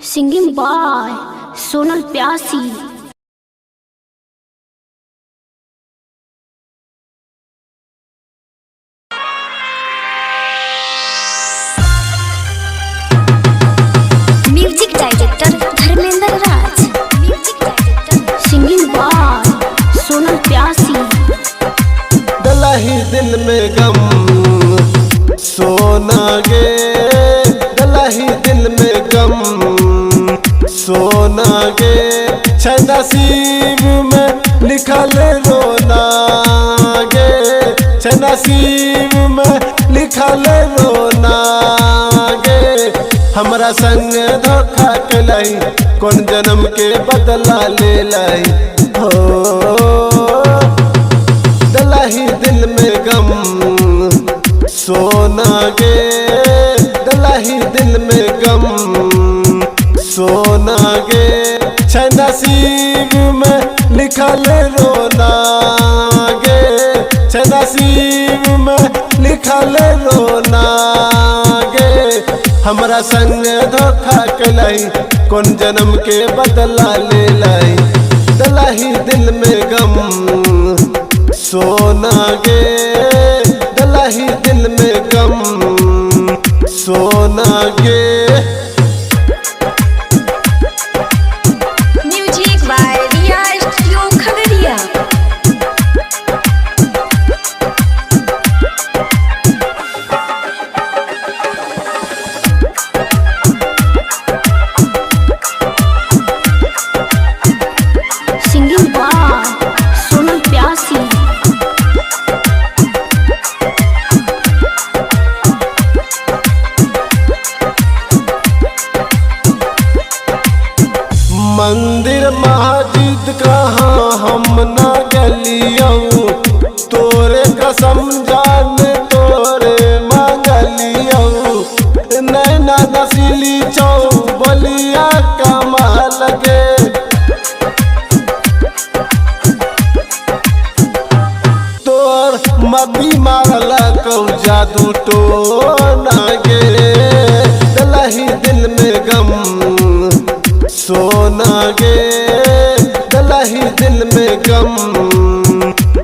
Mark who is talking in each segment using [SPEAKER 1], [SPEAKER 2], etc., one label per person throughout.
[SPEAKER 1] Singing by Sonal Pyasi.
[SPEAKER 2] Music director Dharmendra Raj. Music director
[SPEAKER 1] Singing by Sonal Pyasi.
[SPEAKER 3] दलही दिल में गम सोना गे, दलही दिल में गम सोना गे, छै नसीब में लिखल रोना गे, छै नसीब में लिखल रोना गे। हमरा संग धोखा केलही, कौन जन्म के बदला ले लही हो। दलही दिल में गम सोना गे, दलही दिल में गम सोना गे, छै नसीब में लिखल रोना गे, छै नसीब में लिखल रोना गे। हमरा संग धोखा केलही, कौन जन्म के बदला ले लही। दलही दिल में गम सोना गे, दलही दिल में गम सोना गे।
[SPEAKER 2] Music by Riya studio Khagaria.
[SPEAKER 1] Singing by Sonal Pyasi.
[SPEAKER 3] मंदिर मस्जिद कहाँ हम ना गलियौ, तोरे कसम जान तोरे मांगलियौ। नैना नसीली चौ बलिया कमाल गे, तोर मदी मारल कौ जादू टोना गे। दलही दिल में गम सोना गे, दलही दिल में गम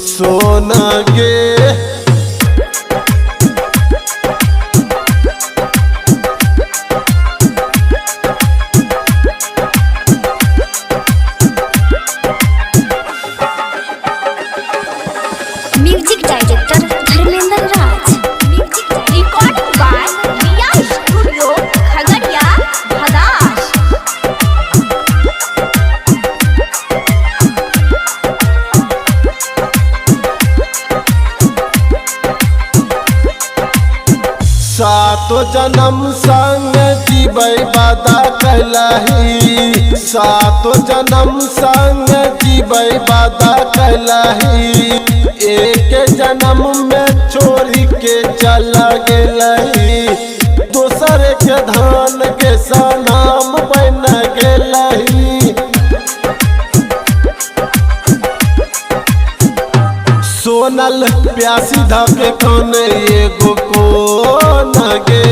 [SPEAKER 3] सोना गे।
[SPEAKER 2] Music director Dharmendra Raj. Music
[SPEAKER 1] Recording by Riya Studio Khagaria Bhadas.
[SPEAKER 3] सातो जन्म संग जीबै वादा कैलही, सातो जन्म संग जीबै वादा कैलही। एक जन्म में छोड़ी के चला गेलही, दोसर के धान के सनाम बन गेलही। सोनल प्यासी धके कौन एगो कोन गे।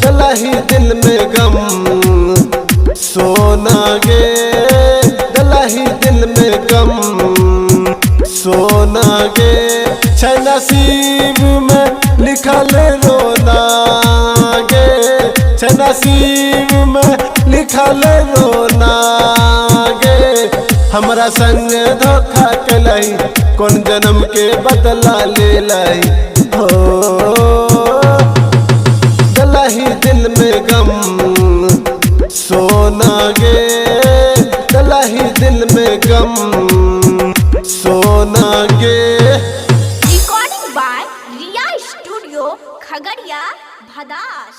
[SPEAKER 3] दलही दिल में गम सोना गे, दलही दिल में गम सोना गे, छै नसीब में लिखल रोना गे, छै नसीब में लिखल रोना गे। हमरा संग धोखा केलही, कौन जन्म के बदला ले लही हो। दलही दिल में गम सोना गे, दलही दिल में गम सोना गे।
[SPEAKER 1] Recording by Riya Studio Khagaria Bhadas.